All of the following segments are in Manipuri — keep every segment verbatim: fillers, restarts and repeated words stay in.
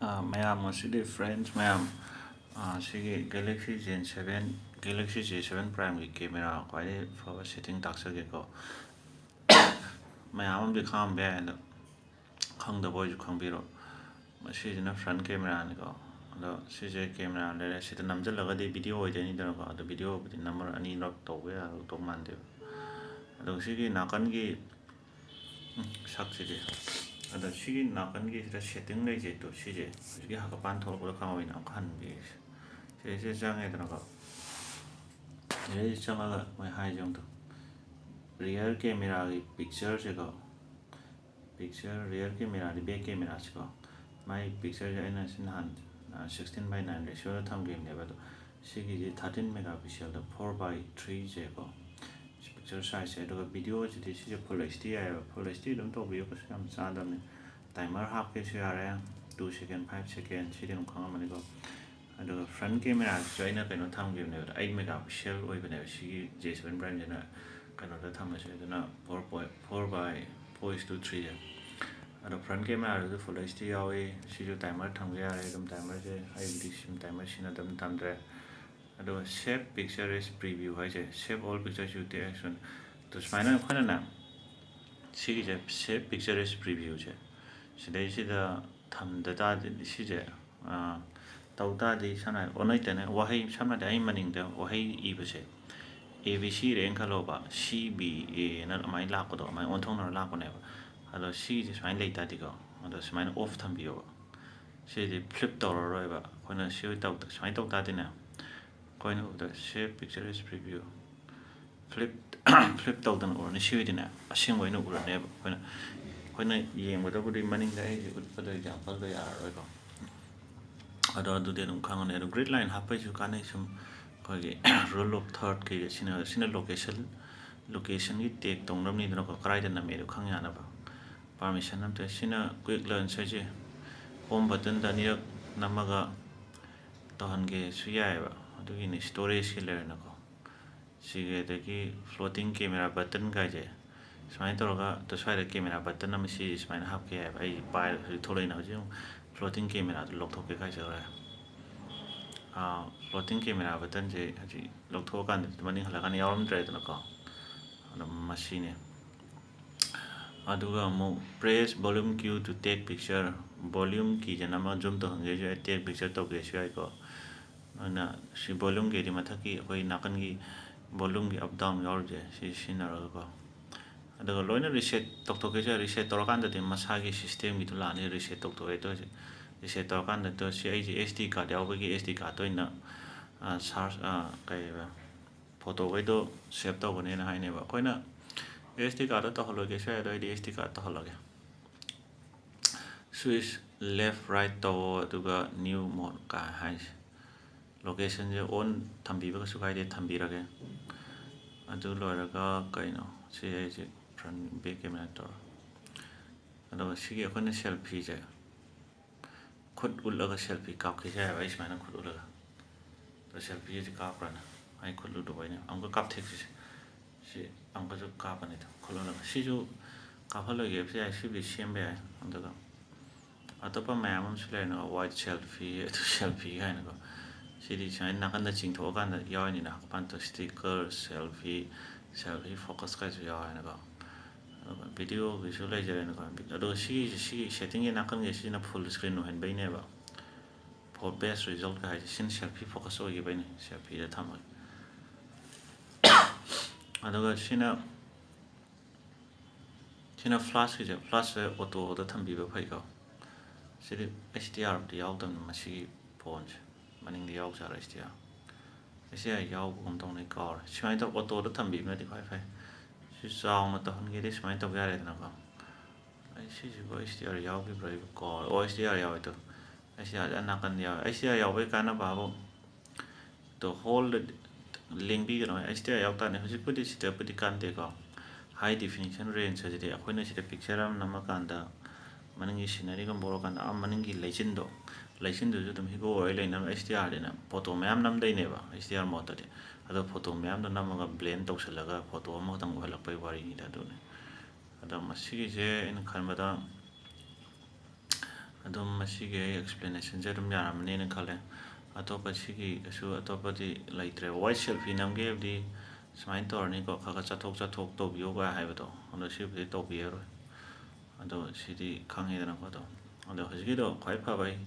ꯑꯥ, ꯃꯌꯥꯝ, ꯉꯁꯤꯗꯤ friends ꯃꯌꯥꯝ, ꯑꯥ, ꯁꯤꯒꯤ Galaxy J seven, Galaxy J seven Primeꯒꯤ camera ꯈ꯭ꯋꯥꯏꯗꯒꯤ ꯐꯕ setting ꯇꯥꯛꯆꯒꯦꯀꯣ꯫ ꯃꯌꯥꯝ ꯑꯃꯗꯤ ꯈꯪꯉꯝꯕ ꯌꯥꯏ, ꯑꯗꯣ ꯈꯪꯗꯕ ꯑꯣꯏꯁꯨ ꯈꯪꯕꯤꯔꯣ꯫ ꯃꯁꯤꯁꯤꯅ front cameraꯅꯤꯀꯣ꯫ ꯑꯗꯣ ꯁꯤꯁꯦ camera ꯂꯩꯔꯦ, ꯁꯤꯗ ꯅꯝꯁꯤꯜꯂꯒꯗꯤ video ꯑꯣꯏꯗꯣꯏꯅꯤꯗꯅꯀꯣ, ꯑꯗꯣ videoꯕꯨꯗꯤ ꯅꯝꯕꯔ ꯑꯅꯤꯔꯛ ꯇꯧꯕ ꯌꯥꯗꯧ ꯃꯥꯟꯗꯦꯕ꯫ ꯑꯗꯣ ꯁꯤꯒꯤ ꯅꯥꯀꯟꯒꯤ ꯎꯝ, ꯁꯛꯁꯤꯗꯤ꯫ ꯑꯗ ꯁꯤꯒꯤ ꯅꯥꯀꯟꯒꯤꯁꯤꯗ setting ꯂꯩꯖꯩꯗꯣ, ꯁꯤꯁꯦ ꯍꯧꯖꯤꯛꯀꯤ ꯍꯪꯒꯄꯥꯟ ꯊꯣꯛꯂꯛꯄꯗ ꯈꯪꯍꯧꯋꯤꯅ ꯑꯃꯨꯛꯀ ꯍꯟꯕꯤꯔꯤꯁꯦ꯫ ꯁꯤꯗꯩꯁꯤꯗ ꯆꯪꯉꯦꯗꯅꯀꯣ꯫ ꯁꯤꯗꯩꯁꯤꯗ ꯆꯪꯉꯒ ꯃꯣꯏ ꯍꯥꯏꯁꯦ ꯑꯃꯨꯛꯇ rear cameraꯒꯤ pictureꯁꯦꯀꯣ, picture rear cameraꯗꯤ back cameraꯁꯤꯀꯣ, ꯃꯥꯏ pictureꯁꯦ ꯑꯩꯅ ꯁꯤ ꯅꯍꯥꯟ sixteen by nine ratioꯗ ꯊꯝꯈꯤꯕꯅꯦꯕ꯫ ꯑꯗꯣ ꯁꯤꯒꯤꯁꯤ thirteen megapixelꯗ four by threeꯁꯦꯀꯣ, ꯄꯤꯛꯆꯔ ꯁꯥꯏꯖꯁꯦ꯫ ꯑꯗꯨꯒ videoꯁꯤꯗꯤ ꯁꯤꯁꯦ full HD ꯌꯥꯏꯑꯕ꯫ Full HD ꯑꯗꯨꯝ ꯇꯧꯕꯤꯌꯨ, ꯀꯩꯁꯨ ꯌꯥꯝ ꯆꯥꯗꯕꯅꯤ꯫ Timer ꯍꯥꯞꯀꯦꯁꯨ ꯌꯥꯔꯦ, two second, five second, ꯁꯤꯗꯤ ꯑꯗꯨꯝ ꯈꯪꯉꯝꯃꯅꯤꯀꯣ꯫ ꯑꯗꯨꯒ front cameraꯁꯤꯁꯨ ꯑꯩꯅ ꯀꯩꯅꯣ ꯊꯝꯈꯤꯕꯅꯦꯕ, eight megapixel ꯑꯣꯏꯕꯅꯦꯕ ꯁꯤꯒꯤ J seven Primeꯁꯤꯅ꯫ ꯀꯩꯅꯣꯗ ꯊꯝꯕꯁꯦ ꯑꯗꯨꯅ four point four by four is to threeꯁꯦ꯫ ꯑꯗꯣ front cameraꯗꯨꯁꯨ full HD ꯌꯥꯎꯏ꯫ ꯁꯤꯁꯨ timer ꯊꯝꯒꯦ ꯌꯥꯔꯦ꯫ ꯑꯗꯨꯝ timerꯁꯦ ꯑꯩꯕꯨꯗꯤ ꯁꯤꯝ timer ꯁꯤꯖꯤꯟꯅꯗꯕꯅ ꯊꯝꯗ꯭ꯔꯦ꯫ ꯑꯗꯨꯒ save picture as preview ꯍꯥꯏꯁꯦ, save all pictures you take action꯫ ꯑꯗꯣ ꯁꯨꯃꯥꯏꯅ ꯑꯩꯈꯣꯏꯅꯅꯦ, ꯁꯤꯒꯤꯁꯦ save picture as previewꯁꯦ ꯁꯤꯗꯩꯁꯤꯗ ꯊꯝꯗ ꯇꯥꯔꯗꯤ, ꯁꯤꯁꯦ, ꯑꯥ, ꯇꯧ ꯇꯥꯔꯗꯤ, ꯁꯝꯅ ꯍꯥꯏꯔꯕꯗ ꯑꯣꯟꯅꯩꯇꯅ ꯋꯥꯍꯩ, ꯁꯝꯅ ꯍꯥꯏꯔꯕꯗ ꯑꯩ ꯃꯅꯤꯡꯗ ꯋꯥꯍꯩ ꯏꯕꯁꯦ, A B C ꯏꯔꯦꯅ ꯈꯜꯂꯣꯕ, C B A ꯅ ꯑꯗꯨꯃꯥꯏꯅ ꯂꯥꯛꯄꯗꯣ, ꯑꯗꯨꯃꯥꯏꯅ ꯑꯣꯟꯊꯣꯛꯅꯔ ꯂꯥꯛꯄꯅꯦꯕ꯫ ꯑꯗꯣ ꯁꯤꯒꯤꯁꯦ ꯁꯨꯃꯥꯏꯅ ꯂꯩ ꯇꯥꯔꯗꯤꯀꯣ, ꯑꯗꯣ ꯁꯨꯃꯥꯏꯅ off ꯊꯝꯕꯤꯌꯣꯕ꯫ ꯁꯤꯗꯤ flip ꯇꯧꯔꯔꯣꯏꯕ꯫ ꯑꯩꯈꯣꯏꯅ ꯁꯤ ꯇꯧ-, ꯁꯨꯃꯥꯏꯅ ꯇꯧ ꯇꯥꯔꯗꯤꯅꯦ, ꯑꯩꯈꯣꯏꯅ ꯎꯕꯗ save picture as preview, flip, flip ꯇꯧꯗꯅ ꯎꯔꯅꯤ꯫ ꯁꯤ ꯑꯣꯏꯗꯤꯅꯦ, ꯑꯁꯦꯡꯕ ꯑꯣꯏꯅ ꯎꯔꯅꯦꯕ꯫ ꯑꯩꯈꯣꯏꯅ, ꯑꯩꯈꯣꯏꯅ ꯌꯦꯡꯕꯗꯕꯨꯗꯤ ꯃꯅꯤꯡꯗ ꯑꯩꯁꯦ ꯎꯠꯄꯗ exampleꯗ ꯌꯥꯔꯔꯣꯏꯀꯣ꯫ ꯑꯗꯣ ꯑꯗꯨꯗꯤ ꯑꯗꯨꯝ ꯈꯪꯉꯅꯤ꯫ ꯑꯗꯣ grid line ꯍꯥꯞꯄꯩꯁꯨ ꯀꯥꯟꯅꯩ꯫ ꯁꯨꯝ ꯑꯩꯈꯣꯏꯒꯤ rule of thirdꯀꯤ ꯁꯤꯅ, ꯁꯤꯅ location, locationꯒꯤ tag ꯇꯧꯅꯕꯅꯤꯗꯅꯀꯣ, ꯀꯗꯥꯏꯗ ꯅꯝꯃꯦꯗꯣ ꯈꯪ ꯌꯥꯅꯕ꯫ Permission ꯑꯝꯇ, ꯁꯤꯅ quick launch ꯍꯥꯏꯁꯦ, home buttonꯗ ꯑꯅꯤꯔꯛ ꯅꯝꯃꯒ ꯇꯧꯍꯟꯒꯦꯁꯨ ꯌꯥꯏꯑꯕ꯫ ꯑꯗꯨꯒꯤꯅꯤ, storageꯀꯤ ꯂꯩꯔꯦꯅꯀꯣ꯫ ꯁꯤꯒꯤ ꯑꯗꯒꯤ floating camera button ꯀꯥꯏꯁꯦ ꯁꯨꯃꯥꯏꯅ ꯇꯧꯔꯒ, ꯑꯗꯣ ꯁ꯭ꯋꯥꯏꯗ camera button ꯑꯃ ꯁꯤ ꯁꯨꯃꯥꯏꯅ ꯍꯥꯞꯀꯦ ꯍꯥꯏꯕ꯫ ꯑꯩ ꯄꯥꯏꯔꯒ ꯍꯧꯖꯤꯛ ꯊꯣꯛꯂꯛꯏꯅ, ꯍꯧꯖꯤꯛ ꯑꯃꯨꯛ Floating camera ꯗꯨ ꯂꯧꯊꯣꯛꯀꯦ ꯈꯥꯏꯖꯈ꯭ꯔꯦ꯫ Floating camera button ꯁꯦ ꯍꯧꯖꯤꯛ ꯂꯧꯊꯣꯛꯑꯀꯥꯟꯗ ꯃꯅꯤꯡ ꯍꯜꯂꯛꯀꯥꯟꯗ ꯌꯥꯎꯔꯝꯗ꯭ꯔꯦꯗꯅꯀꯣ꯫ ꯑꯗꯣ ꯃꯁꯤꯅꯦ꯫ ꯑꯗꯨꯒ ꯑꯃꯨꯛ press volume key to take picture꯫ Volume key ꯁꯦ ꯅꯝꯃꯒ zoom ꯇꯧꯍꯟꯒꯦꯁꯨ ꯌꯥꯏ, take picture ꯇꯧꯒꯦꯁꯨ ꯌꯥꯏꯀꯣ꯫ ꯑꯗꯨꯅ ꯁꯤ volume key ꯗꯤ ꯃꯊꯛꯀꯤ ꯑꯩꯈꯣꯏ ꯅꯥꯀꯟꯒꯤ volume ꯒꯤ up down ꯌꯥꯎꯔꯤꯁꯦ ꯁꯤ ꯁꯤꯖꯤꯟꯅꯔꯒꯀꯣ꯫ ꯑꯗꯨꯒ ꯂꯣꯏꯅ reset ꯇꯧꯊꯣꯛꯀꯦꯁꯨ ꯌꯥꯏ꯫ Reset ꯇꯧꯔꯀꯥꯟꯗꯗꯤ ꯃꯁꯥꯒꯤ system ꯒꯤꯗꯨ ꯂꯥꯛꯑꯅꯤ꯫ Reset ꯇꯧꯊꯣꯛꯑꯦ꯫ ꯑꯗꯣ ꯍꯧꯖꯤꯛ reset ꯇꯧꯔꯀꯥꯟꯗ ꯁꯤ ꯑꯩꯁꯦ S D card ꯌꯥꯎꯕꯒꯤ S D card ꯇ ꯑꯣꯏꯅ search, ꯀꯩꯕ, photo ꯈꯩꯗꯣ save ꯇꯧꯒꯅꯦꯅ ꯍꯥꯏꯅꯦꯕ꯫ ꯑꯩꯈꯣꯏꯅ S D card ꯇ ꯇꯧꯍꯜꯂꯣꯏꯒꯦꯁꯨ ꯌꯥꯏ, ꯑꯗꯣ ꯑꯩꯗꯤ S D card ꯇꯧꯍꯜꯂꯒꯦ꯫ Switch left right ꯇꯧꯑꯣ, ꯑꯗꯨꯒ new mode ꯀꯥꯏ ꯍꯥꯏꯁꯦ꯫ Location ꯁꯦ on ꯊꯝꯕꯤꯕ ꯀꯩꯁꯨ ꯀꯥꯏꯗꯦ, ꯊꯝꯕꯤꯔꯒꯦ꯫ ꯑꯗꯨ ꯂꯣꯏꯔꯒ ꯀꯩꯅꯣ ꯁꯤ ꯑꯩꯁꯦ front back camera ꯇꯧꯔ, ꯑꯗꯨꯒ ꯁꯤꯒꯤ ꯑꯩꯈꯣꯏꯅ selfie ꯁꯦ ꯈꯨꯠ ꯎꯠꯂꯒ selfie ꯀꯥꯞꯈꯤꯁꯦ ꯍꯥꯏꯕ꯫ ꯑꯩ ꯁꯨꯃꯥꯏꯅ ꯈꯨꯠ ꯎꯠꯂꯒ ꯑꯗꯣ selfie ꯁꯤ ꯀꯥꯞꯈ꯭ꯔꯅꯤ꯫ ꯑꯩ ꯈꯨꯠ ꯎꯠꯂꯨꯕ ꯑꯩꯅ ꯑꯃꯨꯛꯀ ꯀꯥꯞꯊꯦꯛꯁꯤꯁꯦ꯫ ꯁꯤ ꯑꯃꯨꯛꯀꯁꯨ ꯀꯥꯞꯄꯅꯤꯗ ꯈꯨꯠ ꯎꯠꯂꯒ꯫ ꯁꯤꯁꯨ ꯀꯥꯞꯍꯜꯂꯣꯏꯒꯦ ꯍꯥꯏꯕꯁꯨ ꯌꯥꯏ, ꯁꯤꯕꯨꯗꯤ ꯁꯦꯝꯕ ꯌꯥꯏ꯫ ꯑꯗꯨꯒ ꯑꯇꯣꯞꯄ ꯃꯌꯥꯝ ꯑꯃꯁꯨ ꯂꯩꯔꯦꯅꯀꯣ, wide selfie, ꯑꯗꯨ selfie ꯀꯥꯏꯅꯀꯣ꯫ ꯁꯤꯗꯤ ꯁꯨꯃꯥꯏꯅ ꯅꯥꯀꯟꯗ ꯆꯤꯡꯊꯣꯛꯑꯀꯥꯟꯗ ꯌꯥꯎꯔꯤꯅꯤꯅ, ꯍꯥꯞꯄꯀꯥꯟꯗ sticker, selfie, selfie focus ꯀꯥꯏꯁꯨ ꯌꯥꯎꯔꯦꯅꯀꯣ꯫ ꯑꯗꯨꯒ video ꯒꯤꯁꯨ ꯂꯩꯖꯔꯦꯅꯀꯣ꯫ ꯑꯗꯨꯒ ꯁꯤꯒꯤꯁꯦ, ꯁꯤꯒꯤ setting ꯒꯤ ꯅꯥꯀꯟꯒꯤ ꯁꯤꯅ full screen ꯑꯣꯏꯍꯟꯕꯩꯅꯦꯕ꯫ For best result ꯀ ꯍꯥꯏꯁꯦ ꯁꯤꯅ selfie focus ꯑꯣꯏꯈꯤꯕꯩꯅꯦ, selfie ꯗ ꯊꯝꯃꯒꯦ꯫ ꯑꯗꯨꯒ ꯁꯤꯅ ꯁꯤꯅ flash ꯀꯤꯁꯦ, flash ꯁꯦ auto ꯗ ꯊꯝꯕꯤꯕ ꯐꯩꯀꯣ꯫ ꯁꯤꯗꯤ H D R ꯗꯤ ꯌꯥꯎꯗꯕꯅꯤ ꯃꯁꯤꯒꯤ phone ꯁꯦ꯫ ꯃꯅꯤꯡꯗ ꯌꯥꯎꯖꯥꯔꯣ H D R? H D R ꯌꯥꯎꯕꯒꯨꯝ ꯇꯧꯅꯤ, ꯀꯥꯎꯔꯦ꯫ ꯁꯨꯃꯥꯏꯅ ꯇꯧꯔ auto ꯗ ꯊꯝꯕꯤꯕꯅꯗꯤ ꯈ꯭ꯋꯥꯏ ꯐꯩ꯫ ꯁꯤ ꯆꯥꯎꯅ ꯇꯧꯍꯟꯒꯦꯗꯤ ꯁꯨꯃꯥꯏꯅ ꯇꯧꯕ ꯌꯥꯔꯦꯗꯅꯀꯣ꯫ ꯑꯩ ꯁꯤꯁꯤꯕꯨ H D R ꯌꯥꯎꯈꯤꯕ꯭ꯔꯥ ꯑꯩꯕꯨ ꯀꯥꯎꯔꯦ꯫ ꯑꯣ, H D R ꯌꯥꯎꯋꯦ ꯇꯨ꯫ H D R ꯁꯦ ꯑꯅꯥꯀꯟꯗ ꯌꯥꯎꯋꯦ꯫ H D R ꯌꯥꯎꯕꯒꯤ ꯀꯥꯟꯅꯕ ꯍꯥꯏꯕꯨ ꯇꯨ ꯍꯣꯜꯗ ꯂꯦꯡꯕꯤꯒꯅꯣ꯫ H D R ꯌꯥꯎ ꯇꯥꯔꯗꯤ ꯍꯧꯖꯤꯛꯄꯨꯗꯤ ꯁꯤꯗꯕꯨꯗꯤ ꯀꯥꯟꯗꯦꯀꯣ꯫ High definition range ꯍꯥꯏꯁꯤꯗꯤ ꯑꯩꯈꯣꯏꯅ ꯁꯤꯗ picture ꯑꯃ ꯅꯝꯃꯀꯥꯟꯗ ꯃꯅꯤꯡꯒꯤ scenery ꯒꯨꯝꯕ ꯎꯔꯀꯥꯟꯗ ꯑꯥ ꯃꯅꯤꯡꯒꯤ ꯂꯩꯆꯤꯟꯗꯣ, ꯂꯩꯆꯤꯟꯗꯨꯁꯨ ꯑꯗꯨꯝ ꯍꯤꯒꯣꯛ ꯑꯣꯏꯔ ꯂꯩꯅꯕ꯫ H D R ꯁꯤꯅ photo ꯃꯌꯥꯝ ꯅꯝꯗꯣꯏꯅꯦꯕ H D R mode ꯇꯗꯤ꯫ ꯑꯗꯣ photo ꯃꯌꯥꯝꯗꯣ ꯅꯝꯃꯒ blend ꯇꯧꯁꯜꯂꯒ photo ꯑꯃꯈꯛꯇꯪ ꯑꯣꯏꯍꯜꯂꯛꯄꯒꯤ ꯋꯥꯔꯤꯅꯤꯗ꯫ ꯑꯗꯨꯅꯤ꯫ ꯑꯗꯣ ꯃꯁꯤꯒꯤꯁꯦ ꯑꯩꯅ ꯈꯟꯕꯗ ꯑꯗꯨꯝ ꯃꯁꯤꯒꯤ ꯑꯩ ꯑꯦꯛꯁꯄ꯭ꯂꯦꯅꯦꯁꯟꯁꯦ ꯑꯗꯨꯝ ꯌꯥꯔꯝꯃꯅꯤꯅ ꯈꯜꯂꯦ꯫ ꯑꯇꯣꯞꯄ ꯁꯤꯒꯤ ꯀꯩꯁꯨ ꯑꯇꯣꯞꯄꯗꯤ ꯂꯩꯇ꯭ꯔꯦ꯫ ꯋꯥꯏ ꯁꯦꯜꯐꯤ ꯅꯝꯒꯦ ꯍꯥꯏꯕꯗꯤ ꯁꯨꯃꯥꯏꯅ ꯇꯧꯔꯅꯤꯀꯣ, ꯈꯔ ꯈꯔ ꯆꯠꯊꯣꯛ ꯆꯠꯊꯣꯛ ꯇꯧꯕꯤꯌꯣ ꯀꯥꯏ ꯍꯥꯏꯕꯗꯣ, ꯑꯗꯣ ꯁꯤꯕꯨꯗꯤ ꯇꯧꯕꯤꯔꯔꯣꯏ꯫ ꯑꯗꯣ ꯁꯤꯗꯤ ꯈꯪꯉꯦꯗꯅꯀꯣ꯫ ꯑꯗꯣ ꯑꯗꯣ ꯍꯧꯖꯤꯛꯀꯤꯗꯣ ꯈ꯭ꯋꯥꯏ ꯐꯕ ꯑꯩ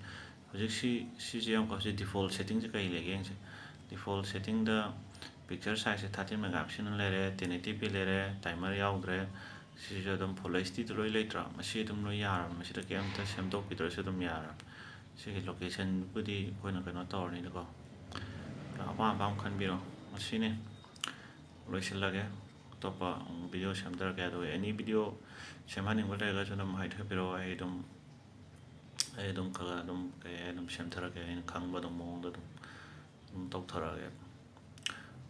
ꯍꯧꯖꯤꯛꯁꯤ ꯁꯤꯁꯦ ꯌꯦꯡꯉꯨꯀꯣ꯫ ꯍꯧꯖꯤꯛ ꯗꯤꯐꯣꯜꯠ ꯁꯦꯠꯇꯤꯡꯁꯦ ꯀꯩ ꯂꯩꯒꯦ ꯌꯦꯡꯁꯦ꯫ ꯗꯤꯐꯣꯜꯠ ꯁꯦꯠꯇꯤꯡꯗ ꯄꯤꯛꯆꯔ ꯁꯥꯏꯖꯁꯦ ꯊꯥꯔꯇꯤꯟ ꯃꯦꯒꯥ ꯄꯤꯛꯁꯦꯜ ꯂꯩꯔꯦ, ꯇꯦꯟ ꯑꯩꯠꯇꯤ ꯄꯤ ꯂꯩꯔꯦ, ꯇꯥꯏꯃꯔ ꯌꯥꯎꯗ꯭ꯔꯦ꯫ ꯁꯤꯁꯨ ꯑꯗꯨꯝ ꯐꯨꯜ ꯑꯩꯆ ꯗꯤꯗ ꯂꯣꯏ ꯂꯩꯇ꯭ꯔꯥ? ꯃꯁꯤ ꯑꯗꯨꯝ ꯂꯣꯏ ꯌꯥꯔꯕꯅꯤ꯫ ꯃꯁꯤꯗ ꯀꯩꯝꯇ ꯁꯦꯝꯗꯣꯛꯄꯤꯗ꯭ꯔꯁꯨ ꯑꯗꯨꯝ ꯌꯥꯔꯕꯅꯤ꯫ ꯁꯤꯒꯤ ꯂꯣꯀꯦꯁꯟꯕꯨꯗꯤ ꯑꯩꯈꯣꯏꯅ ꯀꯩꯅꯣ ꯇꯧꯔꯅꯤꯗꯀꯣ꯫ ꯑꯄꯥꯝ ꯑꯄꯥꯝꯕ ꯈꯟꯕꯤꯔꯣ꯫ ꯃꯁꯤꯅꯤ꯫ ꯂꯣꯏꯁꯤꯜꯂꯒꯦ꯫ ꯑꯇꯣꯞꯄ ꯑꯃꯨꯛ ꯚꯤꯗꯤꯑꯣ ꯁꯦꯝꯊꯔꯛꯀꯦ꯫ ꯑꯗꯨꯒ ꯑꯦꯅꯤ ꯚꯤꯗꯤꯑꯣ ꯁꯦꯝꯍꯟꯅꯤꯡꯕ ꯂꯩꯔꯒꯁꯨ ꯑꯗꯨꯝ ꯍꯥꯏꯕꯤꯔꯛꯑꯣ꯫ ꯑꯩ ꯑꯗꯨꯝ, ꯑꯩ ꯑꯗꯨꯝ ꯈꯔ ꯑꯗꯨꯝ, ꯀꯩ ꯍꯥꯏ, ꯑꯗꯨꯝ ꯁꯦꯝꯊꯔꯛꯀꯦ꯫ ꯑꯩꯅ ꯈꯪꯕ ꯑꯗꯨꯝ ꯃꯑꯣꯡꯗ ꯑꯗꯨꯝ, ꯑꯗꯨꯝ ꯇꯧꯊꯔꯛꯑꯒꯦ꯫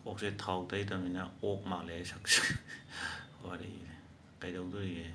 ꯀꯣꯛꯁꯦ ꯊꯥꯎ ꯇꯩꯗꯕꯅꯤꯅ ꯑꯣꯛ ꯃꯥꯜꯂꯦ ꯑꯩ ꯁꯛꯁꯦ꯫ ꯋꯥꯔꯤꯁꯦ꯫ ꯀꯩꯗꯧꯗꯣꯔꯤꯒꯦ?